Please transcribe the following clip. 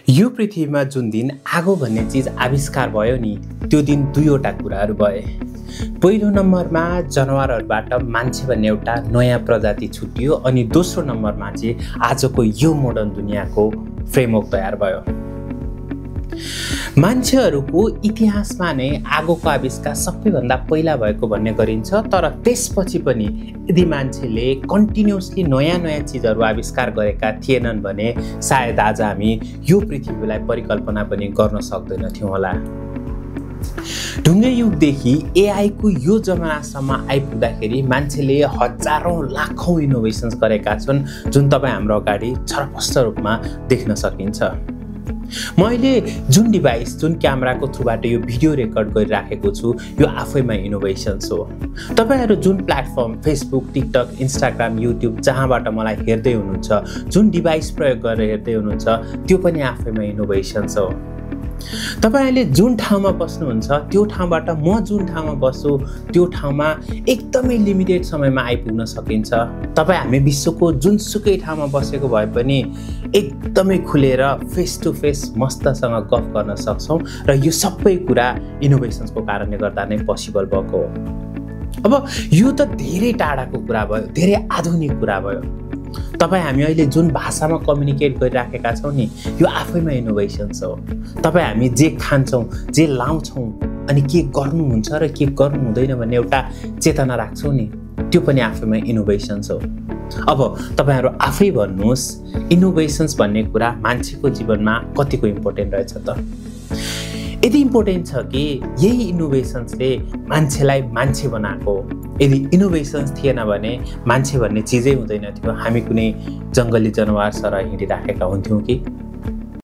यो पृथ्वीमा जुन दिन आगो भन्ने चिज आविष्कार भयो नि त्यो दिन दुईवटा कुराहरू भए। पहिलो नम्बरमा जनावरहरूबाट मान्छे भन्ने एउटा नयाँ प्रजाति छुट्टियो अनि दोस्रो नम्बरमा चाहिँ आजको यो मोडर्न दुनियाँको फ्रेमवर्क तयार भयो। मान्छेहरूको इतिहासमा नै आगोको आविष्कार सबैभन्दा पहिला भएको भन्ने गरिन्छ, तर त्यसपछि पनि यदि मान्छेले कन्टिन्युसली नयाँ नयाँ चिजहरू आविष्कार गरेका थिएनन् भने सायद आज हामी यो पृथ्वीलाई परिकल्पना पनि गर्न सक्दैनथ्यौँ होला। ढुङ्गे युगदेखि एआईको यो जमानासम्म आइपुग्दाखेरि मान्छेले हजारौँ लाखौँ इनोभेसन्स गरेका छन् जुन तपाईँ हाम्रो अगाडि छरपष्ट रूपमा देख्न सकिन्छ। मैले जुन डिभाइस जुन क्यामेराको थ्रुबाट यो भिडियो रेकर्ड गरिराखेको छु यो आफैमा इनोभेसन्स हो। तपाईँहरू जुन platform Facebook, TikTok, Instagram, YouTube जहाँबाट मलाई हेर्दै हुनुहुन्छ, जुन डिभाइस प्रयोग गरेर हेर्दै हुनुहुन्छ त्यो पनि आफैमा इनोभेसन्स हो। तपाईहरूले जुन ठाउँमा बस्नुहुन्छ त्यो ठाउँबाट म जुन ठाउँमा बस्छु त्यो ठाउँमा एकदमै लिमिटेड समयमा आइपुग्न सकिन्छ। तपाईँ हामी विश्वको जुनसुकै ठाउँमा बसेको भए पनि एकदमै खुलेर फेस टु फेस मस्तसँग गफ गर्न सक्छौँ र यो सबै कुरा इनोभेसन्सको कारणले गर्दा नै पोसिबल भएको हो। अब यो त धेरै टाढाको कुरा भयो, धेरै आधुनिक कुरा भयो। तपाईँ हामी अहिले जुन भाषामा कम्युनिकेट गरिराखेका छौँ नि यो आफैमा इनोभेसन्स हो। तपाईँ हामी जे खान्छौँ, जे लाउँछौँ अनि के गर्नुहुन्छ र के गर्नु हुँदैन भन्ने एउटा चेतना राख्छौँ नि त्यो पनि आफैमा इनोभेसन्स हो। अब तपाईँहरू आफै भन्नुहोस् इनोभेसन्स भन्ने कुरा मान्छेको जीवनमा कतिको इम्पोर्टेन्ट रहेछ त? यदि इम्पोर्टेन्ट छ कि यही इनोभेसन्सले मान्छेलाई मान्छे बनाएको। यदि इनोभेसन्स थिएन भने मान्छे भन्ने चिजै हुँदैन थियो, हामी कुनै जङ्गली जनावर सरह हिँडिराखेका हुन्थ्यौँ कि?